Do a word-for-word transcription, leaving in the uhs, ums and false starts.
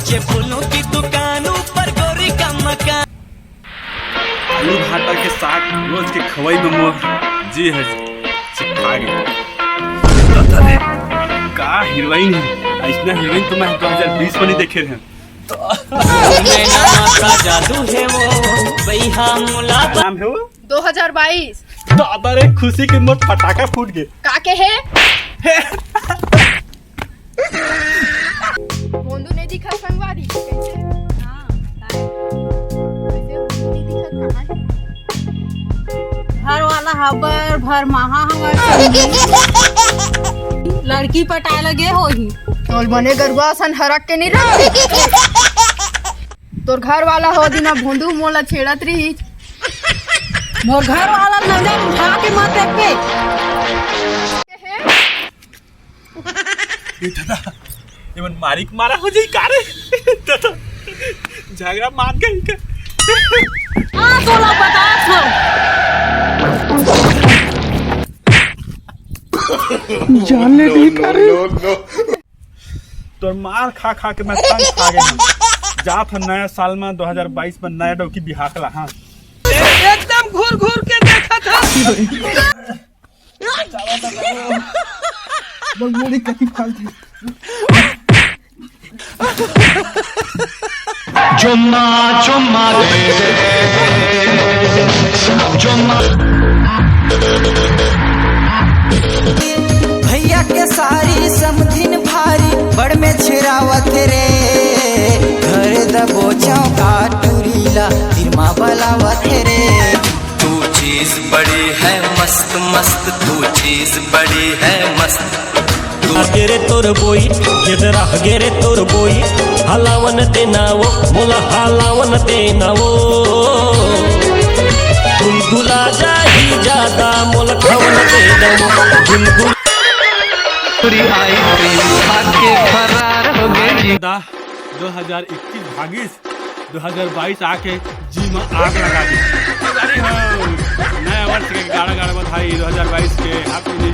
ये फूलों की दुकान ऊपर गोरी का मकान। आलू भाटा के साग रोज के खवई में मोर जी है चिखा गया। का हीरोइन है, ऐसना हीरोइन तो मैं दो हज़ार बीस में नहीं देखे रहे। नैना का जादू है वो, भैया मुलाकात। नाम है वो दो हज़ार बाईस। बाबा रे, खुशी के मोर फटाका फूट गए। का के है? भोंदू नहीं दिखा संगवारी, कैसे? हाँ, कैसे भोंदू नहीं दिखा, कहाँ है? घर वाला हबर भर महा हबर संगी। लड़की पटाए लगे होही। तोल बने गरुआ असन हरक के नहीं रख। तोर घर वाला हो दिना भोंदू मोला छेड़त रही। मोर घर वाला नजर उठा के मत देख पे। ए दादा, ये मन मारी के मारा हो जाई का रे? दादा, झगड़ा मान गई का? आ, तोला बता छो। जान ले नहीं का रे? तोर मार खा खा के मैं तंग खा गया हूँ। जात हन नया साल में दो हज़ार बाईस में नया डौकी बिहाकला, हाँ। एकदम घूर घूर के देखा था। बस बूढ़ी कथी फालतू। चुम्मा चुम्मा दे दे, चुम्मा। भैया के सारी समधिन भारी बड़ में छिरावत रे। घर दबो चौका टूरी ला तिरमा बलावत रे। तू चीज बड़ी है मस्त मस्त, तू चीज बड़ी है मस्त। तू गे रे तोर बोई, गेदरा गे रे तोर बोई, हलावन देना वो, मोला हलावन देना वो। गुलगुला जाही ज्यादा, मोला खावन देना वो। गुलगुल। पूरी आइसक्रीम खा के फरार हो गई। दा, दो हज़ार इक्कीस भागिस, दो हज़ार बाईस आके जी में आग लगा दी। अरे हो, नया वर्ष के गाड़ा गाड़ा बधाई दो हज़ार बाईस के। Happy New